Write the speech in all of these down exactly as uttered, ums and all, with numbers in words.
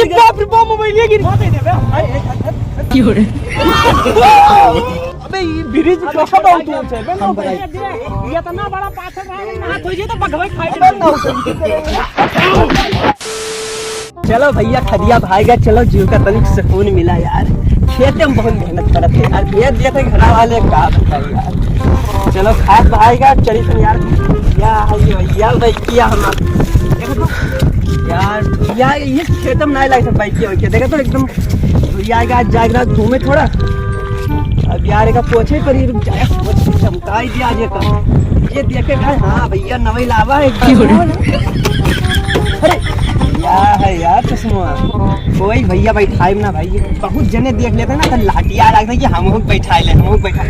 बाप रे बाप, मोबाइल ये गिर। क्यों रे? अबे, ये ब्रिज कैसा बहुत ऊंचा है, बे, मोबाइल। ये इतना बड़ा पाथर है, हाथ हो जाए तो बगवे खाए। चलो भैया, खदिया भाई का, चलो, जीव का तनिक सुकून मिला यार। खेते में बहुत मेहनत करत है यार, भैया, दिया था घर वाले का बताई यार। चलो, खाद भाई का, चली तुम यार। या, या भाई, किया हम यार, या, ये खेते में नहीं लग सकता भाई, क्या, क्या, देखा तो एकदम, या, आज जाएगा घूमे थोड़ा। अब यार, एक पोछे पर ही रुक जाए, पोछे चमकाई दिया आज एक। ये देखे भाई, हाँ भैया, नवई लावा है। अरे, क्या है यार चश्मा? कोई भैया बैठाइब ना भाई, बहुत जने देख लेते हैं ना, तो लाठिया लगता है कि हम लोग बैठा ले, हम लोग बैठा।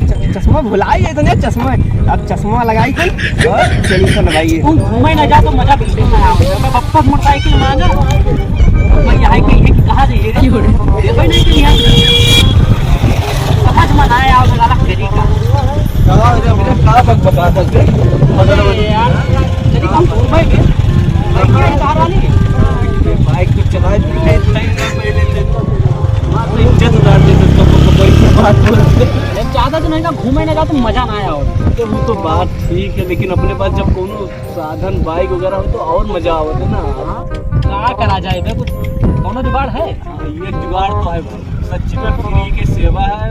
च-, चश्मा भुला ही जाए तो नहीं, चश्मा, अब चश्मा लगाई थे, और चलिए सन भाई। तुम घूमे ना जा तो मजा बिल्कुल ना आओ। मैं बप्पा मोटरसाइकिल मांगा, मैं यहाँ कहीं है कि कहाँ जाइए रे? ये भाई नहीं कि यहाँ समझ में ना आया, और साला फेरी का। का रे, हमरे का बकबकात हस बे? अरे यार, चली हम घूमे बे। भाई, ये कार वाली। बाइक तो चला, इज्जत उतार दे तो, तो, तो, तो, तो, बात बोलते। जब ज्यादा दिन होइगा घूमे ना जाओ तो मजा ना आया और। तो वो तो बात ठीक है, लेकिन अपने पास जब कोनो साधन बाइक वगैरह हो तो और मजा आवत है ना। हाँ, का करा जाए बे, कुछ कोनो जुगाड़ है? हाँ, ये जुगाड़ तो है भाई, सच्ची में फ्री की सेवा है।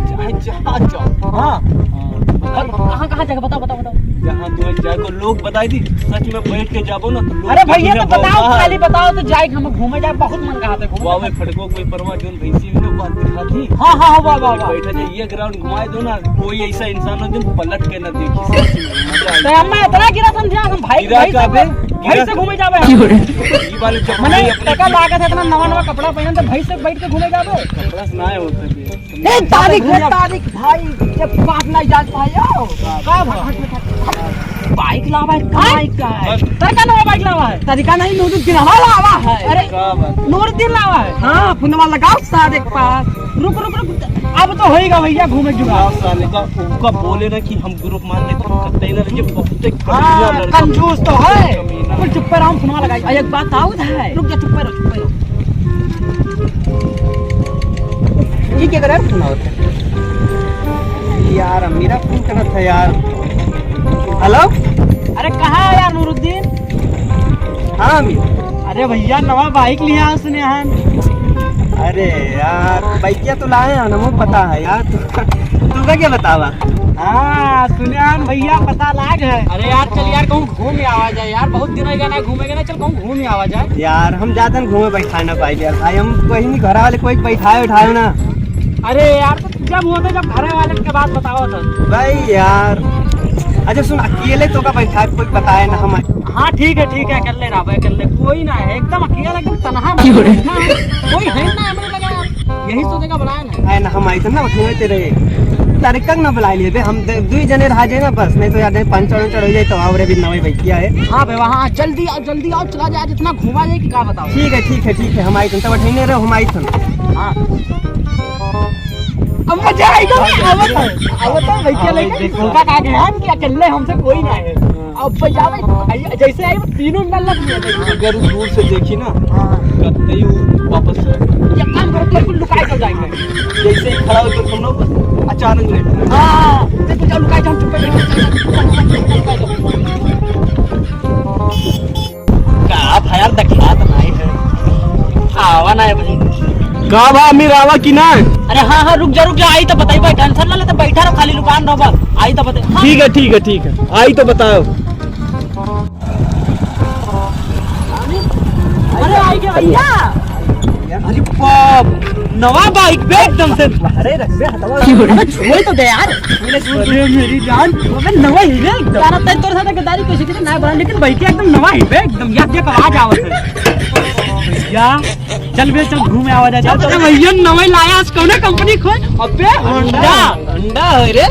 चाहे जहाँ जाओ। हाँ। हाँ। और कहाँ, कहाँ जगह बताओ, बताओ, बताओ। जहाँ तुम्हें जाए को लोग बताई दी, सच में बैठ के जाबो ना तो लोग अरे भैया, तुझे तो बताओ, बोलता है। खाली बताओ तो जाए, हम घूमे जाए, बहुत मन कहा था घूमे। वाह, मैं फटको कोई परवा जोन भैंसी भी ना बात दिखा दी। हाँ, हाँ, हाँ, वाह, वाह, वाह। बैठा जाए, ये ग्राउंड घुमाए दो ना, कोई ऐसा इंसान हो जो पलट के ना देखी, सच में मजा आए। तो हम मैं इतना गिरा समझा, हम भाई, गिरा भाई का से, बे? भाई गिरा से घूमे जाबे हम। ये वाले चप्पल मने, नहीं अपने टका लागत है, इतना नवा, नवा कपड़ा पहन, तो भाई से बैठ के घूमे जाबे। कपड़ा से ना होता है। ए, तारीख है, तारीख, भाई, जब बाप नहीं जान पायो। का बात? बाइक लावा है, का बाइक का है? बस। तरीका नवा बाइक लावा है। तरीका नहीं, नूरुद्दीन हमारा लावा है। अरे, का बात? नूरुद्दीन लावा है। हाँ, फोनवा लगाओ सारे के पास। रुक, रुक, रुक, अब तो होइगा भैया, घूमे जुगाड़। साले का, उनका बोले ना कि हम ग्रुप मान लेते हैं, कतई ना, ये बहुत एक हाँ, कमीना लड़का। कंजूस तो है। कमीना। कुल चुप्पे रहो, फोनवा लगाई। अरे, एक बात आउर है। रुक जा, चुप्पे रहो, चुप्पे रहो। ये क्या करे? सुना होता है। यार, मेरा फोन करत है यार। हेलो? अरे, कहाँ है यार नूरुद्दीन? हाँ, अमीर। अरे भैया, नवा बाइक लिया है सुने हन। अरे यार, बाइकिया तो लाए हैं, हमको पता है यार। तू, तू का क्या बतावा? हाँ, सुने हन भैया, पता लाग है। अरे यार, चल यार, कहूँ घूम आवा जाए यार, बहुत दिन हो गया ना घूमे के ना, चल कहूँ घूम आवा जाए। यार, हम जाते हैं घूमे, बैठाए ना पाए यार भाई, हम कहीं नहीं, घर वाले कोई बैठाए उठाए ना। अरे यार, तो जब होते, जब घरे वाले के बात बताओ तो। भाई यार, अच्छा सुन, अकेले तो का बैठाए, कोई बताए ना हम। हाँ, ठीक है, ठीक है, अकेले रहा, अकेले, कोई ना है, एकदम अकेला, एकदम तनहा। क्यों रे? कोई है ना, हमें लगा यार, यही सोचे का बड़ा है ना। है ना, हम आई थे ना, उठे हुए तेरे। तारीख तक ना बुला लिए बे, हम दे-, दुई जने रहा जाए ना बस, नहीं तो यार, नहीं, पंचर उंचर हो जाए तो। और अभी नवे बैठिया है। हाँ भाई, हाँ, जल्दी आओ, जल्दी आओ, चला जाए, जितना घूमा जाए कि का बताओ। ठीक है, ठीक है, ठीक है, हम आई थे, तब बैठे रहो, हम आई थे। हाँ। अब मजा आएगा, आवत है, आवत है, भैया, हाँ, लेकिन देखो। उनका कहा गया कि अकेले हमसे कोई ना है। हाँ। अब बजावे, जैसे आई, वो तीनों मिलल लग गए। अगर दूर से देखी ना, हाँ। कतई वो वापस से। ये काम करो, बिल्कुल लुकाए चल जाएंगे। जैसे ही खड़ा हो तो तुम लोग अचानक लेट। हाँ, देखो, जाओ, लुकाए जाओ, चुप कर जाओ। का भा यार, देखात नाई है। आवा ना है भाई। का भा अमीर, आवा कि ना? अरे हाँ, हाँ, रुक जा, रुक जा, आई तो बताई भाई, टेंशन ना ले, तो बैठा रहो, खाली लुकान रहो बस, आई तो बताई। हाँ। ठीक है, ठीक है, ठीक है, आई तो बताओ। अरे, आई गया भैया। अरे बाप, नवा बाइक बे एकदम से। अरे रख बे, हटवा। अबे छोड़ तो दे यार। अरे मेरी जान, अबे नवा ही बे एकदम। यार, अब तक तोर साथ गद्दारी कैसे की, नया बना, लेकिन बाइक एकदम नवा ही बे एकदम। यार, देख आवाज आवत है। या, चल बे, चल घूमे आवा जाए। चल, अरे भैया, नवा ही लाया, आज कौन कंपनी खोए? अबे Honda। Honda है रे।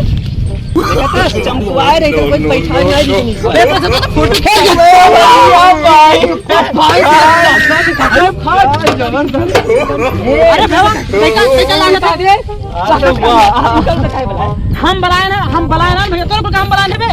देखा तो चमकवाए रहे थे, कोई बैठा नहीं, नहीं, नहीं। अबे, तो फोटो खींच। ओ भाई, भाई, अरे, भाई, जबरदस्त। अरे, भैया, कैसा, कैसा लाना था? अरे, वाह। हम बुलाए ना, हम बुलाए ना, भैया, तोरे को काम बुलाने बे।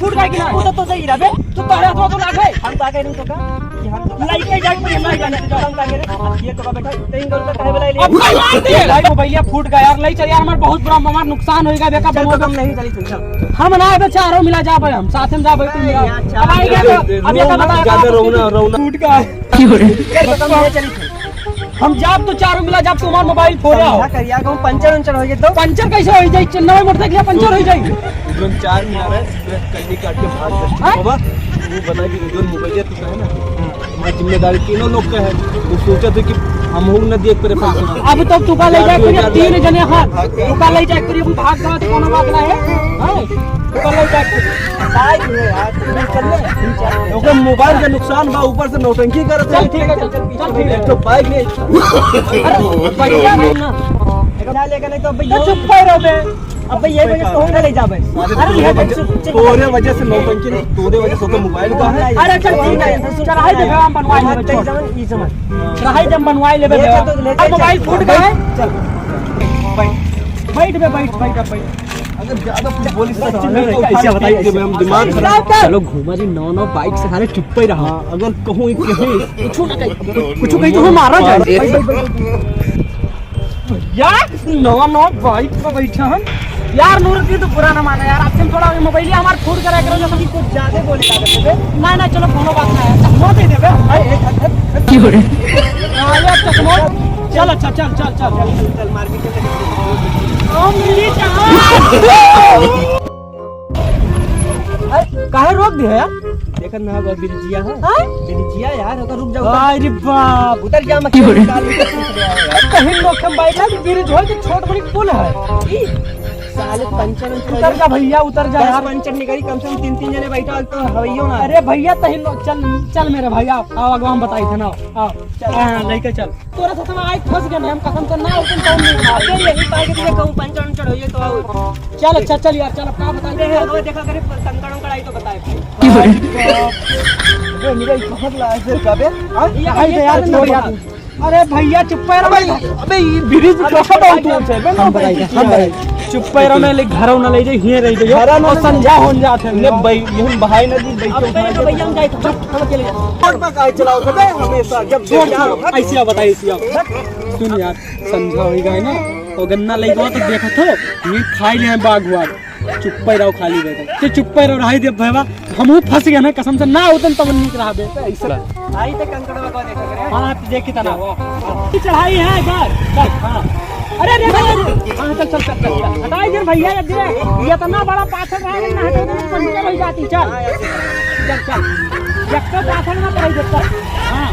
फूट गया कि ना? वो तो, तो सही रहा बे। तू तो हरा तो, तो ना गए। हम का कह रहे तो का? कि हम लइके जाए, कोई हम नहीं जाने। हम का कह रहे? अब ये तो का बैठा, तीन गोल का काहे बुलाए लिए? अब भाई मार दे। भाई, मोबाइलिया फूट गया यार, लई चल यार, हमार बहुत बुरा, हमार नुकसान होइगा, देखा चल, बनवा तो दे। हम नहीं चली, चल, चल। हम ना आवे, चारों मिला जा भाई, हम साथ में जा भाई, तुम अरे मिला। यार, चार अब आइए तो, अब ये ज्यादा रोना, बताओ। ज्यादा रोना, रोना। फूट गया है। चल, तो हम नहीं चली। हम जाब तो चारों मिला जाब, तुम्हार मोबाइल फोड़ा हो। समझा करिया कहूँ पंचर उंचर हो गए तो? पंचर कैसे हो जाई? नवा मोटरसाइकिल पंचर हो जाई। जोन चार मीनार है, उसमें कल्ली काट के भाग गए। हाँ? बाबा, वो बता कि जोन मोबाइल है, तू है ना? हमारी जिम्मेदारी तीनों लोग का है। वो सोचा था कि हम लोग न देख परे पैसे। अब तो तू का ले जाए, कोई तीन जने, हाँ, तू का ले जाए, कोई हम भाग गए तो कोनो बात ना है। हाँ? तू का ले जाए। साइड में यार, तू चल ले, तू चल ले। ओकर मोबाइल के नुकसान बा, ऊपर से नौटंकी करत चल, है। ठीक है, चल, चल, चल, ठीक है। एक तो बाइक में। अरे, भैया, भाई ना। ना लेके नहीं तो भैया। तो चुप कर रहो बे। अब भैया, ये वजह से कहूँ ना ले जाबे। अरे, अरे, तोरे ये वजह, चुप, चुप। तोरे वजह से नौटंकी नहीं, तोरे वजह से तो मोबाइल का है। अरे, चल, ठीक है, चढ़ाई दे, हम बनवाई लेबे, छोड़। चढ़ाई दे, हम बनवाई लेबे, ले चल, तो ले अब चल, मोबाइल चल। फूट गया है। चल। बैठ बे, बैठ, बैठ, अब बैठ। अगर ज्यादा कुछ बोली तो बस, साले को ऐसे बताइए, फेंक देबे हम दिमाग खराब। चलो घूमा जी, नौ नौ बाइक से सारे चुप्पे रहा। हाँ, अगर कहूँ ही कहीं कुछ ना कहीं, कुछ कहीं तो मारा जाए। यार, नौ नौ बाइक पे बैठे हम। यार, नूर की तो बुरा ना माना यार, आपसे थोड़ा मोबाइल हमार फूट कर रख रहे हो, तो कुछ ज्यादा बोले लागत है। ना, ना, चलो, कोनो बात ना है, चश्मा दे देबे। भाई, एक, एक, एक। हाँ, ये चश्मा। चल, अच्छा, चल, चल, चल। चल, चल, चल, मार्केट में। हम मिली जहाँ। अरे, काहे रोक दिया यार? देखा ना, वो बिरिजिया है। हाँ? बिरिजिया यार, ओकर रुक जाओ। अरे बाप। उतर जा, मत निकाल, उतर, उतर, उतर। कहीं लोग हम बैठा कि ब्रिज हो कि छोट बड़ी पुल है। ई साले पंचर उंचर उतर जा भैया, उतर जा दस यार। पंचर निकली, कम से कम तीन, तीन जने बैठा, तो हवैयो ना। अरे भैया, तही लोग, चल, चल मेरे भाई, आओ, आओ, आगे हम बताई थे ना, आओ। चल। हाँ, लेके चल। तोरा साथ में आइ फंस गए, हम कसम से ना उतन तौन नहीं मार। अरे यही पाए के तुझे कहूँ पंचर उंचर होइए तो आओ। चल अच्छा चल यार, चल अब का बताई अरे दे। हेलो, देखा करे कंकड़ उंकड़ आई तो बताए। अरे मेरा एक बहुत लाज है कबे। हाँ? ये भाई ये यार, कान छोड़ में यार। अरे भैया चुप रहो अबे, भाई। अबे ये ब्रिज अब कैसा बहुत दूर से, हम बताई, हम बताई। चुप रहो ना, ले घर ना ले जाए, हिये रह जाए। घर ना और ले संझा होन जात है। ले भाई, ये हम भाई ना जी, भाई अब क्यों पहले तो भाई? भैया हम जाए तो चुप, हम अकेले जाए। पग पग आए चलाओ बे हमेशा, जब छोड़, छोड़, ऐसे आप बताइए, ऐसे आप। सुन यार, संझा होइगा है ना, तो गन्ना लइगवा तो देखत हो, ये खाई ले बाघ वाघ। चुप्पे रहो, खाली बैठो। तो चुप्पे रहो, रहाई दे भैया, हमहू फंस गए ना कसम से, ना होतन तब नीक रहा बे। ऐसा। आई ते कंकड़वा को देखा करे। हाँ, तो देखी तना। चढ़ाई है इधर। चल, हाँ। अरे, अरे, अरे, अरे। हाँ, चल, चल, चल, चल, चल। हटाई दे भैया, ये दे। ये इतना बड़ा पाथर है, ना हटाई दे, पंचर हो जाती, चल। चल, चल। एक तो पाथर ना पड़ाई दे, चल। हाँ।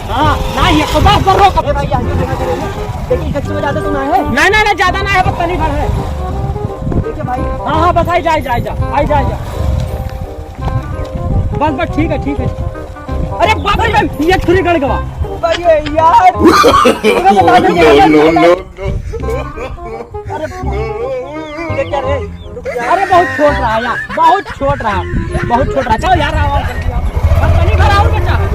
हाँ, ना, ये खुदा पर रोक। ए भाई, आगे देखा करे ना। देखी, गच्ची में जाते तो ना है। नहीं, नहीं, नहीं, ज्यादा ना है, बस तनी भर है। देखिए भाई। हाँ, हाँ, बस आई जा, आई जा, आई जा, आई जा। बस, बस, ठीक है, ठीक है। अरे बाप रे, ये थोड़ी गड़ गवा। अरे यार। No, no, no, no। अरे, ये क्या रे? अरे बहुत छोट रहा यार, बहुत छोट रहा, बहुत छोट रहा। चलो यार, आओ, आओ, जल्दी आओ। बस तनी भर और बचा है।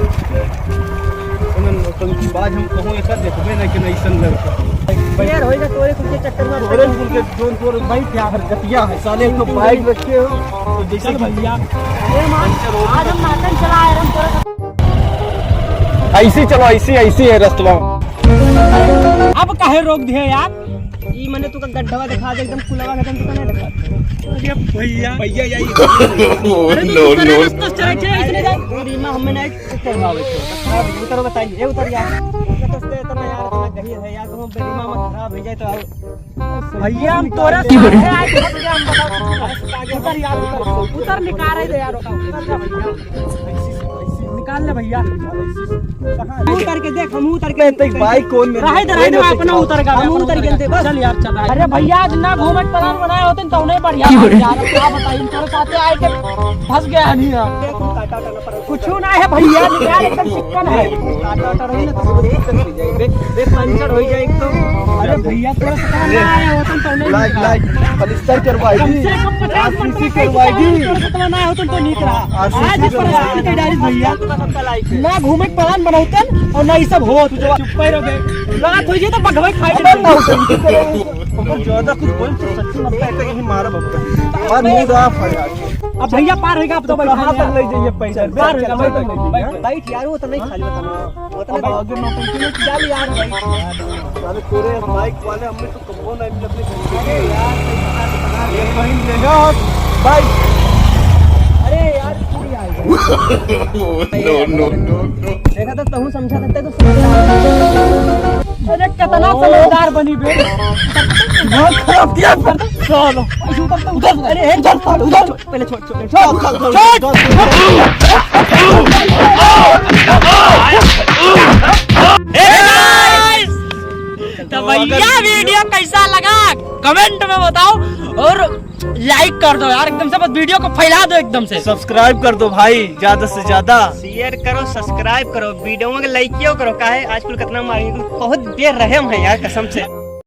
उन्हें नौटंकी बाज हम कहूँ एक देखबे ना कि नहीं सन लड़का। यार, होएगा तोरे कुल के चक्कर में। तोरे कुल के जोन तोर भाई क्या हरकतिया है, साले एक तो बाइक रखे हो, तो जैसे चल भैया। अरे माँ, आज हम नाटक चला आए, हम तोरे ऐसी चलो, ऐसी, ऐसी है रस्तवा। अब काहे रोक दिए यार? ई मने तू का गड्ढवा दिखा दे, एकदम कुलवा खत्म, तू का नहीं दिखा। अरे भैया। भैया, यही। No, अरे तू no, दूसरे no। रास्ते से चला, चला, इसने जा। पूरी माँ हमें नहीं चढ़वावे थे। अब उतरो बताइए, ये उतर गया। कस दे, इतना यार, इतना गहीर है यार, तो हम दिमाग में खराब हो जाए तो। भैया, हम तोरे साथे आए, हम बताओ। उतर यार, उतर, उतर, निकाल दे यार, उतर, उतर जा भैया। निकाल ले भैया। हम उतर के देख, हम उतर के नहीं, तो भाई कौन में रहे दे, रहे दे, अपना उतर गया, हम उतर गए थे, बस। चल यार, चल। अरे भैया, आज ना घूमे के plan बनाए होते तो नहीं बढ़िया बात यार। अब क्या बताइए, तोरे साथे आए के फंस गया है नहीं यार। देख, हम काटा, काटा ना पड़ा। कुछ ना है भैया, यार एकदम चिकन है। काटा, काटा रही ना तो बे, बे पंचर हो जाए एकदम। अरे भैया, तोरे साथे ना आए होते तो नहीं लाइक, निकला। लाइक, पलिस्तर करवाई कम दी। से कम पचास आरसीसी मिनट करवाई दी। तोरे साथे ना आए होते तो नहीं निकला। आरसीसी आज इस करवाई परिस्थिति दी। के डाली भैया। ना घूमे के plan बनावतन और ना ई सब होत। चुप ही रहो बे। रात हो जाए तो बघवे खाई अबे ना उतर, उतर, उतर। अगर ज्यादा कुछ बोल तो सच्ची मत कह, कहीं मारा बक्का। और मूड ऑफ है आज। अब भैया पार होइगा, अब तो बैठा कहाँ तक ले जाइए पैसा? पार होइगा, बैठ, बैठ, बैठ। बैठ यार, वो तो नहीं खाली बताना। वो तो अब नहीं। आगे नौटंकी नहीं। चल यार, बैठ यार। साले तोरे माइक वाले हमने तो कब्बो नहीं मिलत नहीं। अरे यार, सही बता, बता। ये कहीं लेगा और भाई। अरे यार, पूरी आ गई। No, no, no, no। देखा तो तहू समझा सकते तो समझा। अरे कितना समझदार बनी बे। बहुत खराब किया। चलो। उधर, उधर, अरे, उधर, उधर, उधर। पहले छोड़, छोड़, छोड़, छोड़, छोड़। Hey guys! तो भैया, video कैसा लगा comment में बताओ और like कर दो यार, एकदम से बस video को फैला दो एकदम से। Subscribe कर दो भाई, ज्यादा से ज्यादा। Share करो, subscribe करो, video में like करो, काहे आजकल कितना मारेंगे, बहुत बेरहम है यार कसम से।